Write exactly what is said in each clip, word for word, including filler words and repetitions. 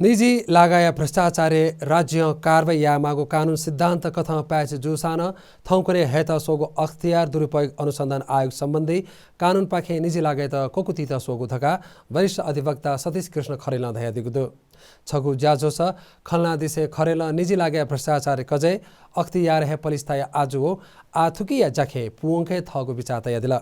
निजी लागाया भ्रष्टाचारय् राज्यं कारवाही यायेमाःगु कानून सिद्धान्त कथं पाय्छि जूसां नं थौंकन्हय् हयेत स्वःगु अख्तियार दुरुपयोग अनुसन्धान आयोग सम्बन्धी कानूनपाखें निजी लागायात ककूतीत स्वःगु धकाः वरिष्ठ अधिवक्ता सतीश कृष्ण खरेलं धयादीगु दु। छगू ज्याझ्वलय् खँ ल्हानादिसें खरेलं निजी लागाया भ्रष्टाचारय् कजय् अख्तियार हे पलिस्थाय् आजु व आः थुकिया ज्याखँय् पूवंके थःगु बिचाः तयादिल।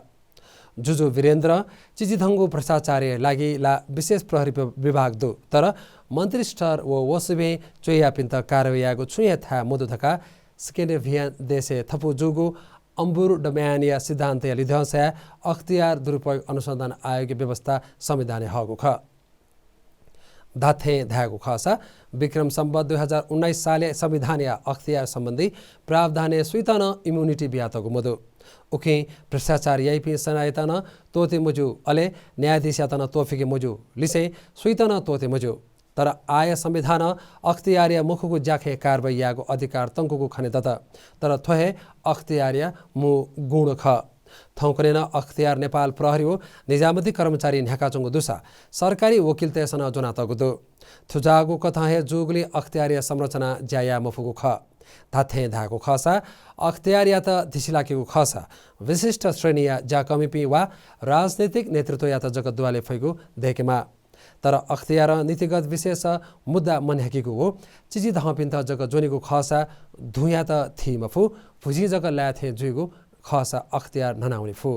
जुजु वीरेन्द्रं चिचिधंगु भ्रष्टाचारया लागि ला विशेष प्रहरी वि-, विभाग दु, तर मन्त्री स्तर व वसुभें च्वयापिन्त कारवाही यायेगु छुं हे थाय् मदु धकाः स्केन्डिनेभियन देशय् थपु जूगु अम्बुर्डम्यानया सिद्धान्तया लिधंसाय् अख्तियार दुरुपयोग अनुसन्धान आयोगया व्यवस्था संविधानय् हःगु खः। धात्थें धायेगु खःसा, विक्रम सम्वत दुई हजार उन्नाइस सालय् संविधानया अख्तियार सम्बन्धी प्रावधानय् सुइत नं immunity बियातःगु मदु। उकिं भ्रष्टाचार याइपिं सेनायात नं त्वःते मज्यू, अले न्यायाधीशयात नं त्वःफिके मज्यू लिसें सुइत नं त्वःते मज्यू। तर आःया संविधानं अख्तियारया मखुगु ज्याखँय् कारवाही यायेगु अधिकार तंकूगु खनेदत। तर थ्व हे अख्तियारया मू गुण खः। थौंकन्हय् नं अख्तियार नेपाल प्रहरी व निजामती कर्मचारी न्ह्याकाच्वंगु दुसा सरकारी वकिलतय्सं नं ज्वनातःगु दु। थुजाःगु कथं हे जूगुलिं अख्तियारया संरचना ज्या याये मफुगु खः। धात्थें धायेगु खःसा, अख्तियारयात धिसिलाकेगु खःसा विशिष्ट श्रेणीया ज्याकःमिपिं वा राजनैतिक नेतृत्वयात जक दुवाले फइगु दय्केमाः। तर अख्तियारं नीतिगत विषयस मुद्दा मन्ह्याकीगु व चिचिधंपिन्त जक ज्वनीगु खःसा धुँयात थी मफु, भुजिं जक लाये थें जुइगु खःसा अख्तियार न्हनावने फु।